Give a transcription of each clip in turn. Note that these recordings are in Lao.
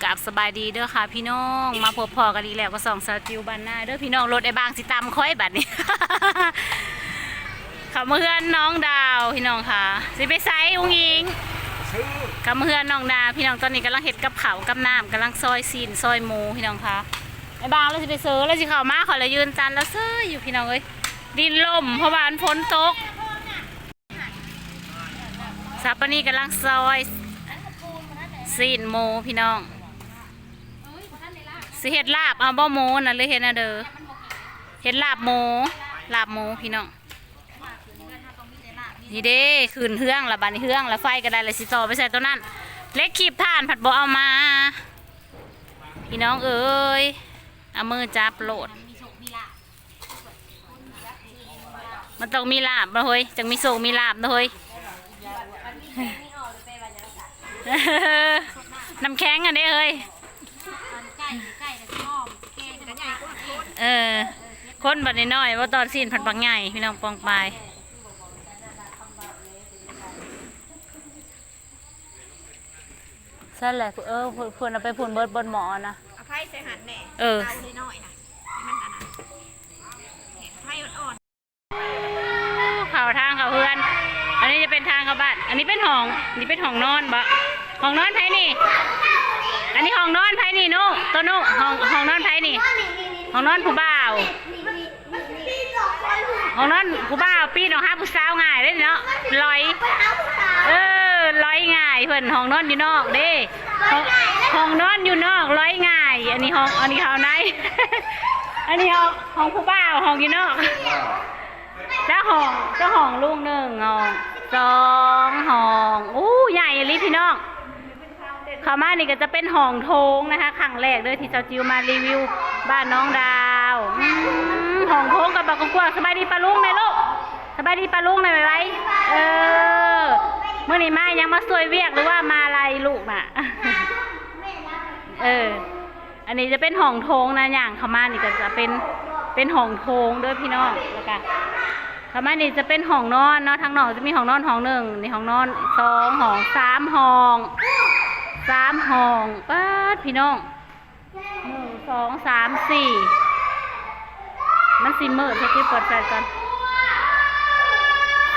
กราบสบายดีเด้อค่ะพี่น้อง มาพบพ้อกันอีกแล้วกับช่องสาวจิ๋วบ้านนาเด้อพี่น้อง รถไอ้บางสิตำข้อยบัดนี้ เข้ามาเฮือนน้องดาวพี่น้องค่ะ สิไปไสอุ๋งอิ๋ง เข้ามาเฮือนน้องดาวพี่น้อง ตอนนี้กำลังเฮ็ดกับข้าวกับน้ำ กำลังซอยซี้นซอยหมูพี่น้องค่ะ ไอ้บางลาวสิไปเซอ ลาวสิเข้ามา ข้อยละยืนตันลาวเซออยู่พี่น้องเอ้ย ดินล่ม เพราะว่ามันฝนตก สาวปานีกำลังซอยซี้นหมูพี่น้อง สิเฮ็ดลาบเอาบ่หมูน่ะ หรือเฮ็ดแนวใด เฮ็ดลาบหมู ลาบหมูพี่น้อง นี่เด้ ขึ้นเฮืองละบัดนี้ เฮืองละ ไฟก็ได้ละ สิต่อไปใส่ตัวนั้น เหล็กคีบถ่านผัดบ่เอามา พี่น้องเอ้ย เอามือจับโลด มันต้องมีลาบบ่เฮ้ย จั่งมีโชคมีลาบเนาะเฮ้ย น้ำแข็งอันนี้เฮ้ย เออ คนบัดน้อยๆ บ่ ตอนซี้นผัดบักใหญ่ พี่น้องปองปาย ซั่นแหละ เออ เพิ่น เพิ่นเอาไปพุ้นเบิด เบิดหม้อนะ เอาไผใส่หั่นแหน่ เออ เตาน้อยๆ นะ ให้มันอันนั้น ไฟอ่อนๆ เข้าทางเข้าเฮือน อันนี้จะเป็นทางเข้าบ้าน อันนี้เป็นห้อง นี่เป็นห้องนอนบ่ ห้องนอนไผนี่ อันนี้ห้องนอนไผนี่ โน โตโน ห้อง ห้องนอนไผนี่ ห้องนอนผู้บ่าว ห้องนอนผู้บ่าวปีนออกหาผู้สาวง่ายเด้เนาะ ลอย เออ ลอยง่าย เพิ่นห้องนอนอยู่นอกเด้ ห้อง ห้องนอนอยู่นอก ลอยง่าย อันนี้ห้อง อันนี้ห้องใน อันนี้ห้อง ห้องผู้บ่าว ห้องอยู่นอก เจ้าห้อง เจ้าห้องลุงหนึ่งห้อง สองห้อง อู้ ใหญ่อีหลีพี่น้อง เข้ามานี่ก็จะเป็นห้องโถงนะคะ ครั้งแรกเด้อที่สาวจิ๋วมารีวิวบ้านน้องดาว อืม ห้องโถงก็บักกว้างๆ สบายดีป้าลุงแหน่ลูก สบายดีป้าลุงแหน่ไวๆ เออ มื้อนี้มาหยัง มาช่วยเวียกหรือว่ามาไล่ลูกน่ะ เออ อันนี้จะเป็นห้องโถงนะ ย่างเข้ามานี่ก็จะเป็น เป็นห้องโถงเด้อพี่น้อง แล้วก็ เข้ามานี่จะเป็นห้องนอนเนาะ ทางนอกจะมีห้องนอนห้องหนึ่ง นี่ห้องนอนสองห้อง สามห้อง สามห้อง ป๊าด พี่น้อง หนึ่ง สอง สาม สี่ มันสิมืด เดี๋ยวเปิดไฟก่อน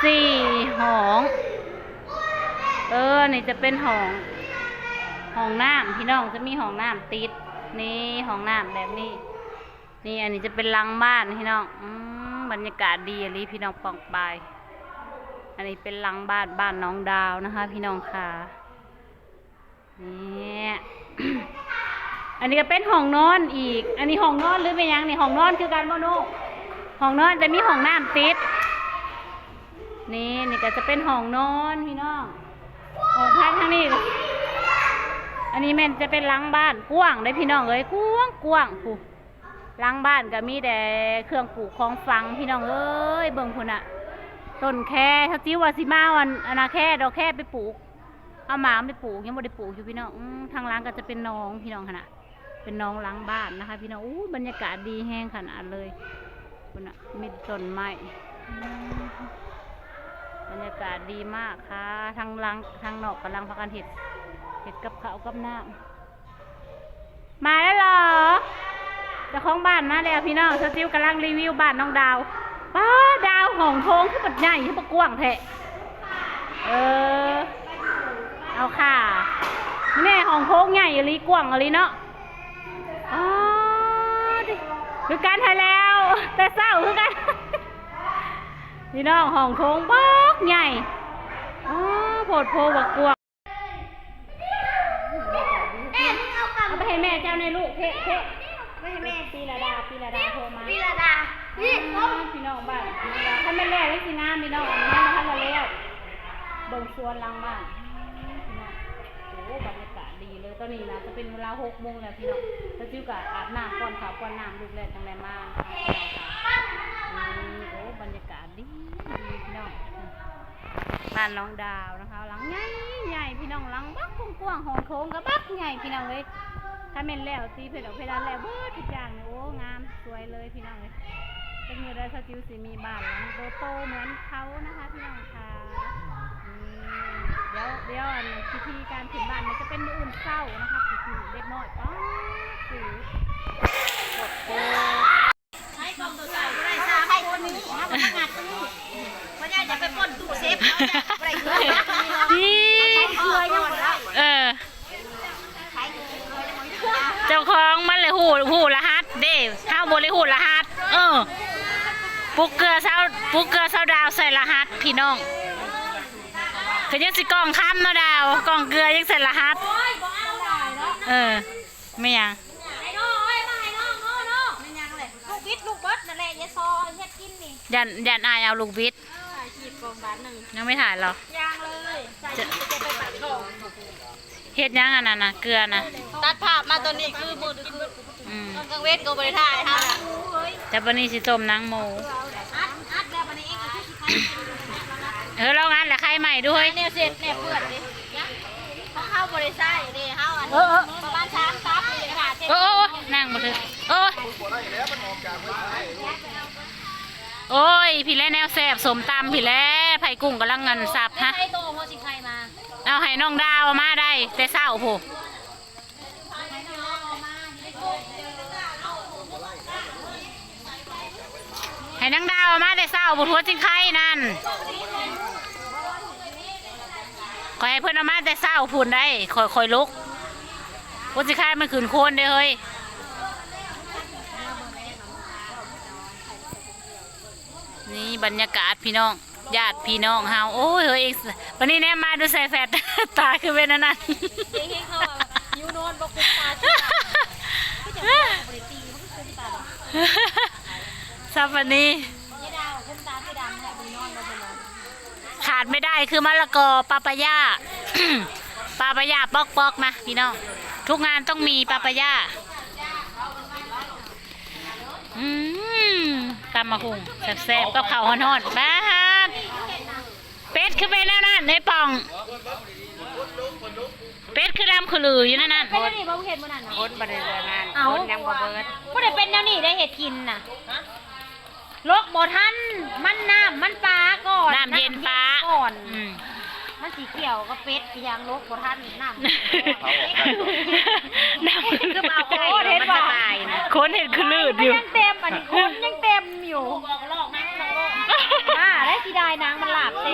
สี่ห้อง เออ นี่จะเป็นห้อง ห้องน้ำ พี่น้อง จะมีห้องน้ำติด นี่ห้องน้ำแบบนี้ นี่ อันนี้จะเป็นหลังบ้านพี่น้อง อืม บรรยากาศดีอีหลีพี่น้องปองปาย อันนี้เป็นหลังบ้าน บ้านน้องดาวนะคะ พี่น้องค่ะ นี่ อันนี้ก็เป็นห้องนอนอีก อันนี้ห้องนอนหรือเป็นหยังนี่ ห้องนอนคือกันบ่ลูก ห้องนอนแต่มีห้องน้ำติด นี่ นี่ก็จะเป็นห้องนอนพี่น้อง ห้องพักทางนี้ อันนี้แม่นจะเป็นหลังบ้าน กว้างเด้พี่น้องเอ้ย กว้างกว้าง ผู้ หลังบ้านก็มีแต่เครื่องปลูกของฝังพี่น้องเอ้ย เบิ่งพุ้นน่ะ ต้นแค สาวจิ๋วว่าสิมาเอาอัน อันน่ะ แค ดอกแคไปปลูก เอาหมากไปปลูก ยังบ่ได้ปลูกอยู่พี่น้อง อืม ทางหลังก็จะเป็นหนองพี่น้องหั่นน่ะ เป็นหนองหลังบ้านนะคะพี่น้อง อู้ บรรยากาศดีแฮงขนาดเลย พุ้นน่ะ มีต้นไม้ อืม บรรยากาศดีมากค่ะ ทางหลัง ทางนอกกำลังพากันเฮ็ด เฮ็ดกับข้าวกับน้ำ มาแล้วเหรอ เจ้าของบ้านมาแล้วพี่น้อง สาวจิ๋วกำลังรีวิวบ้านน้องดาว ป๊าด ดาว ห้องโถงคือบักใหญ่ คือบักกว้างแท้ เออ เอาค่ะ นี่ห้องโถงใหญ่อีหลี กว้างอีหลีเนาะ อ๋อ ดิ คือกันแท้แล้ว แต่เช้าคือกัน พี่น้อง ห้องโถงบักใหญ่ อ๋อ โพดโพบักกว้าง เอาไปให้แม่เจ้าแหน่ลูก เทะ เทะ ไปให้แม่ ปีระดา ปีระดาโทรมา ปีระดา นี่ พี่น้องบ้าน ถ้าแม่นแล้วจั่งสิงามพี่น้อง อันนี้ยังบ่ทันแล้ว เบิ่งสวนหลังบ้าน พี่น้อง โอ้ บรรยากาศดีเลย ตอนนี้น่าจะเป็นเวลาหกโมงแล้วพี่น้อง สาวจิ๋วก็อาบน้ำ ป้อนข้าวป้อนน้ำลูกแล้วจั่งได้มา นี่ โอ้ บรรยากาศดี ดีพี่น้อง บ้านน้องดาวนะคะ หลังใหญ่ๆ พี่น้อง หลังบักกว้างๆ ห้องโถงก็บักใหญ่พี่น้องเอ้ย ถ้าแม่นแล้ว ตีเพดาน เพดานแล้ว เบิดทุกอย่างนี่ โอ้ งามสวยเลยพี่น้องเอ้ย ຈັກມື້ໃດສາວຈິວຊິມີບ້ານຫຼັງໂຕໆເໝືອນເຂົານະຄະ ພີ່ນ້ອງຄະ. ນີ້ ດຽວ ດຽວ ອັນ ພິທີການຂຶ້ນບ້ານມັນຈະເປັນມື້ອື່ນເຊົ້ານະຄະ ຜູ້ເດັກນ້ອຍ ປ້າດ ຄື ເອີ ເຈົ້າຂອງມັນແຫຼະຮູ້ ຮູ້ລະຫັດເດ້ ເຮົາບໍ່ໄດ້ຮູ້ລະຫັດ. ເອີ ປຸກເກືອຊາວ ປຸກເກືອຊາວດາວໃສ່ລະຫັດ ພີ່ນ້ອງ. ກໍຍັງຊິກ່ອງຄຳເນາະດາວ ກ່ອງເກືອຍັງໃສ່ລະຫັດ. ເອີ ແມ່ນຫຍັງ? ລູກບິດລູກເບິດນັ້ນແຫຼະ ຢ່າຊໍເຮັດກິນນີ້. ຢ້ານ ຢ້ານອ້າຍເອົາລູກບິດ. ຖ່າຍຄລິບກ່ອນບາດໜຶ່ງ. ຍັງໄມ່ຖ່າຍເຫຼືອ? ຍັງເລີຍ ໃສ່ ຈະ ຈະໄປປາກທອງ. ເຮັດຫຍັງອັນນັ້ນນະ ເກືອນະ? ຕັດພາບມາຕອນນີ້ຄືມືດຄື ອືມ ຕອນກາງເວັນກໍບໍ່ໄດ້ຖ່າຍເຮົານະ. ແຕ່ບັດນີ້ຊິຕົ້ມໜັງໝູ. ອັດ ອັດແລ້ວບັດນີ້ເອງກໍຄືຊິໄຄ. ເອີ ລອງອັດແລ້ວໄຄໃໝ່ດູເຮີ້ຍ. ແນວເຊັດແນວເປື້ອນເດ້ ຂອງເຮົາບໍ່ໄດ້ໃຊ້ເດ້ ເຮົາອັນ ເອີ ເອີ ປະມານສາມຕັບນີ້ກະດາດເຊັດ. ໂອ້ ໂອ້ ໂອ້ ນັ່ງບໍ່ຖືກ ໂອ້ຍ. ໂອ້ຍ ພີ້ແຫຼະແນວແຊບ ສົ້ມຕຳພີ້ແຫຼະ ໄຜ່ກຸ້ງກຳລັງອັນສັບຮະ. ເອົາໃຫ້ນ້ອງດາວເອົາມາໄດ້ແຕ່ເຊົ້າພຸ້ນ ໃຫ້ນາງດາວເອົາມາແຕ່ເຊົ້າພຸ້ນ ຫົວຊິງໄຄນັ້ນ. ຂ້ອຍໃຫ້ເພິ່ນເອົາມາແຕ່ເຊົ້າພຸ້ນໄດ໋ ຂ້ອຍ ຂ້ອຍລຸກ ຫົວຊິງໄຄມັນຂຶ້ນໂຄນເດ້ເຮີ້ຍ. ນີ້ບັນຍາກາດພີ່ນ້ອງ ຍາດພີ່ນ້ອງເຮົາ. ໂອ້ຍ ເຮີ້ຍ ບັດນີ້ແນມມາດູໃສ່ແຟດ ຕາຄືເປັນອັນນັ້ນ. ເຮັດໃຫ້ເຂົາວ່າຫິວນອນບໍ່ຄຸມຕາຄືກັນ ຄືຈັ່ງບໍ່ໄດ້ຕີ ມັນຄືຄຸມຕາດອກ. ຊາບບັດນີ້ ຍາດາວຄຸມຕາຄືດຳ ໃຫ້ບໍ່ໄດ້ນອນບໍ່ເພິ່ນນອນ. ຂາດໄມ່ໄດ້ຄືມະລະກອ ປາປາຢາ ປາປາຢາປອກໆ ນະພີ່ນ້ອງ ທຸກງານຕ້ອງມີປາປາຢາ. ອືມ ຕຳໝາກຫຸ່ງແຊບໆ ກັບເຂົ້າຮ້ອນໆ. ປາດ ເປັດຄືເປັນແນວນັ້ນ ໃນປ່ອງ ເປັດຄືດຳຂະລືຢູ່ໃນນັ້ນ. ເປັນແນວນີ້ບໍ່ ເຫັນມື້ນັ້ນນະ ຄົນບໍ່ໄດ້ເລີຍງານ ເອົ້າ ຄົນຍັງບໍ່ເບິດ ບໍ່ໄດ້ເປັນແນວນີ້ໄດ້ເຮັດກິນນະ. ຫຼົກບໍ່ທັນ ມັນນ້ຳມັນປາກ່ອນ ນ້ຳເຢັນປາກ່ອນ. ອືມ ມັນຊິກ່ຽວກັບເປັດອີຫຍັງ ຫຼົກບໍ່ທັນນ້ຳ ນ້ຳຄືເອົາໄກ່ ໂອ້ ເຫັນບໍ່ ມັນສະບາຍນະ ຄົນເຫັນຄືລືດຢູ່ ມັນຍັງເຕັມ ອັນນີ້ຄົນຍັງເຕັມຢູ່. ມາໄດ້ຊິໄດ້ນາງມັນຫຼາບເຕັ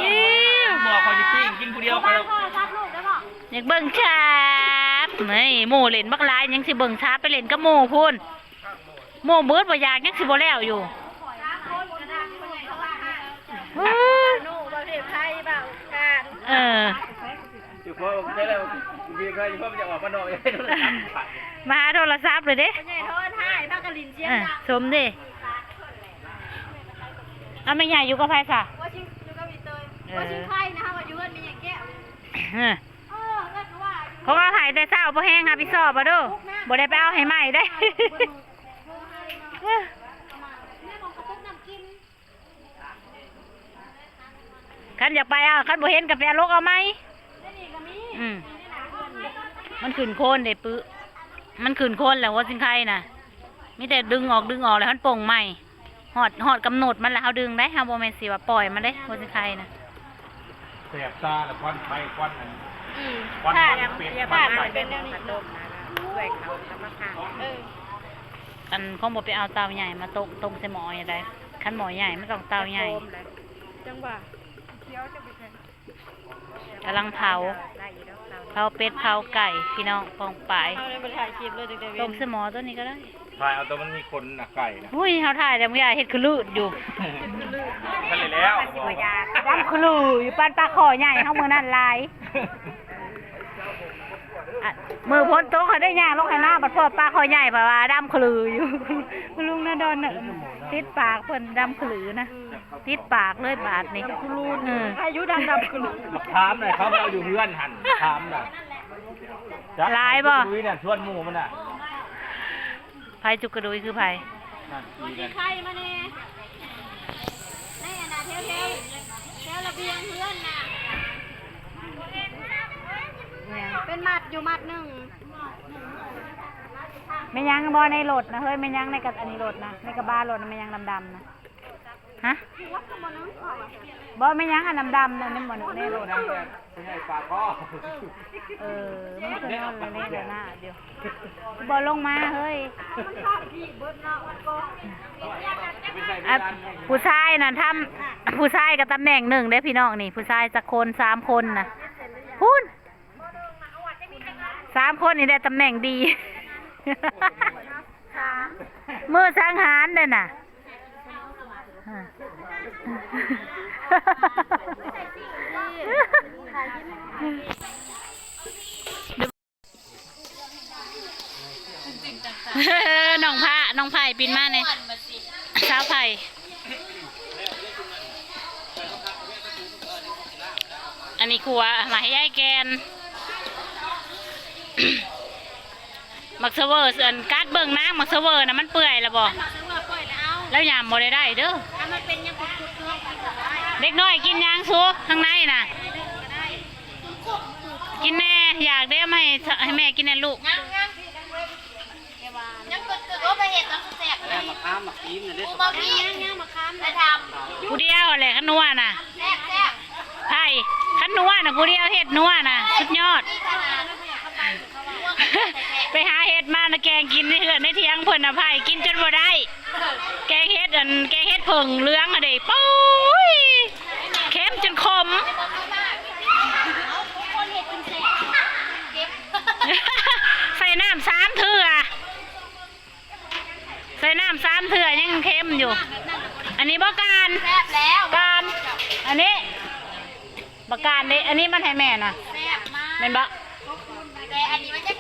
ມ ບອກເຂົາຊິປີ້ງກິນຜູ້ດຽວ ເອົາໂທລະສັບລູກໄດ້ບໍ່? ຢາກເບິ່ງຊາບ ເອີຍ ໝູ່ເຫຼັ້ນບັກຫຼາຍ ຍັງຊິເບິ່ງຊາບ ໄປເຫຼັ້ນກັບໝູ່ພຸ້ນ. ໝູ່ເບິດບໍ່ຢາກ ຍັງຊິບໍ່ແລ້ວຢູ່. ເອີ ມາຫາໂທລະສັບເລີຍເດ້ ພໍ່ໃຫຍ່ໂທຫາ ພາກັນຫຼິ້ນສຽງດັງ ເອີ ສົມເດ້. ເອົາແມ່ໃຫຍ່ຢູ່ກັບໃຜຊະ? ວ່າຊິຢູ່ກັບອີເຕີຍ ເອີ ວ່າຊິໄຄນະ ເຮົາວ່າຢູ່ເຮືອນແມ່ໃຫຍ່ແກ້ວ. ເອີ ເອີ ເອີ ຂອງເຮົາໃຫ້ແຕ່ເຊົ້າ ບໍ່ແຮງຮັບຜິດຊອບເອົາເດີ ບໍ່ໄດ້ໄປເອົາໃຫ້ໃໝ່ເດ້. ຄັນຢາກໄປເອົາ ຄັນບໍ່ເຫັນກໍໄປເອົາ ຫຼົກເອົາໃໝ່. ອືມ ມັນຂຶ້ນໂຄນເດ້ປຶ ມັນຂຶ້ນໂຄນແລ້ວ ຫົວຊິງໄຄນະ ມີແຕ່ດຶງອອກ ດຶງອອກ ແລ້ວມັນປົ່ງໃໝ່. ຮອດ ຮອດກຳນົດມັນແລ້ວ ເຮົາດຶງໄດ້ ເຮົາບໍ່ແມ່ນຊິວ່າປ່ອຍມັນເດ້ ຫົວຊິງໄຄນະ. ແສບຕາ ແລ້ວຄວັນໄຟ ຄວັນອັນ ອືມ ຄວັນ ຄວັນເປັດ ຄວັນໄກ່ ເປັນແນວນີ້ເນາະ. ເອີ ອັນ ຄົງບໍ່ໄປເອົາເຕົາໃຫຍ່ມາຕົ້ມ ຕົ້ມໃສ່ໝໍ້ນີ້ໄດ້ ຄັນໝໍ້ໃຫຍ່ມັນຕ້ອງເຕົາໃຫຍ່. ຈັງຫວະ ກຳລັງເຜົາ ເຜົາເປັດເຜົາໄກ່ພີ່ນ້ອງປ້ອງປາຍ. ເຮົາໄດ້ບໍ່ຖ່າຍຄລິບເລີຍ ຕັ້ງແຕ່ເວັນ ຕົ້ມໃສ່ໝໍ້ໂຕນີ້ກໍໄດ້. ຖ່າຍເອົາໂຕມັນມີຂົນນະ ໄກ່ນະ. ອຸ້ຍ ເຮົາຖ່າຍແລ້ວ ມັນຢາກເຮັດຂະລືດຢູ່. ຄັນແລ້ວ ດຳຂະລືຢູ່ ປານປາຄໍໃຫຍ່ເຮົາມື້ນັ້ນຫຼາຍ. ອະ ມື້ຝົນຕົກ ເຮົາໄດ້ຍ່າງລົງໄຮ່ນາ ບັດພໍ້ປາຄໍໃຫຍ່ ເພາະວ່າດຳຂະລືຢູ່. ລຸງນາດອນນະ ຕິດປາກເພິ່ນ ດຳຂະລືນະ. ຕິດປາກເລີຍບາດນີ້ ດຳຂະລື. ເອີ ໃຜຢູ່ດຳ ດຳຂະລື. ຖາມໜ່ອຍ ເຂົາເອົາຢູ່ເຮືອນຫັ້ນ ຖາມນະ. ຫຼາຍບໍ່? ຊວນໝູ່ມັນນະ. ໃຜຈຸກກະດຸຍຄືໃຜ? ຫັ້ນ ເອົາຊິໄຂ່ມາແດ່ ໃນອັນນະ ແຖວ ແຖວ ແຖວລະບຽງເຮືອນນະ. ເປັນມັດຢູ່ມັດໜຶ່ງ. ແມ່ນຫຍັງບໍ່ໃນລົດນະເຮີ້ຍ? ແມ່ນຫຍັງໃນກະ ອັນນີ້ລົດນະ ໃນກະບະລົດນະ ແມ່ນຫຍັງດຳໆນະ? ຮະ ບໍ່ ແມ່ນຫຍັງ ອັນດຳໆ ນັ້ນ ນີ້ບໍ່ ນີ້ໂລດ ຜູ້ໃຫຍ່ຝາກຄໍ ເອີ ມັນຄືນອນແລ້ວນີ້ແຫຼະນະ ດຽວ ບໍ່ລົງມາເຮີ້ຍ ອັນ ຜູ້ຊາຍນະ ທຳ ຜູ້ຊາຍກໍຕຳແໜ່ງໜຶ່ງເດ້ພີ່ນ້ອງ ນີ້ ຜູ້ຊາຍຈັກຄົນ ສາມຄົນນະ ພຸ້ນ ສາມຄົນນີ້ໄດ້ຕຳແໜ່ງດີ ມືສັງຫານເດ້ນະ ນ້ອງພະ ນ້ອງໄຜ່ປິ່ນມາແດ່ ສາວໄຜ່ ອັນນີ້ຂົ້ວໝາກໃຫ້ຍາຍແກ່ນ ໝາກສະເຫວີ ອັນ ກັດເບິ່ງນາງ ໝາກສະເຫວີນະ ມັນເປື່ອຍແລ້ວບໍ່? ໝາກສະເຫວີເປື່ອຍແລ້ວ ເອົາ ແລ້ວຍາມບໍ່ໄດ້ໄດ້ເດີ ຖ້າມັນເປັນຫຍັງຂຸດໆ ເດີ ເດັກນ້ອຍກິນຫຍັງຊູ ຂ້າງໃນນະ ກິນແດ່ ຢາກເດ້ ເອົາມາໃຫ້ ໃຫ້ແມ່ກິນແດ່ລູກ ຍັງໆ ຍັງກຶດໆ ໂອ້ ໄປເຮັດນຳແຊບ ແລ້ວໝາກຂາມໝາກຕີນນະເດ້ ໝາກຂາມ ໄດ້ທຳ ຜູ້ດຽວແຫຼະ ຄັນນົວນະ ແຊບໆ ໄຜ ຄັນນົວນະ ຜູ້ດຽວເຮັດນົວນະ ສຸດຍອດ ໄປຫາເຮັດມານະ ແກງກິນໃນເຮືອນໃນຖຽງເພິ່ນນະ ໄຜ ກິນຈົນບໍ່ໄດ້ ແກງເຫັດ ອັນ ແກງເຫັດເຜິ້ງເຫຼືອງຫັ້ນເດ້ ໂອ້ຍ ເຄັມຈົນຂົມ ໃສ່ນ້ຳສາມເທື່ອ ໃສ່ນ້ຳສາມເທື່ອຍັງເຄັມຢູ່ ອັນນີ້ບໍ່ການ ແຊບແລ້ວ ການ ອັນນີ້ ບັກການເດ້ ອັນນີ້ມັນໃຫ້ແມ່ນະ ແຊບມາກ ແມ່ນບໍ່? ແຕ່ອັນນີ້ມັນຈະ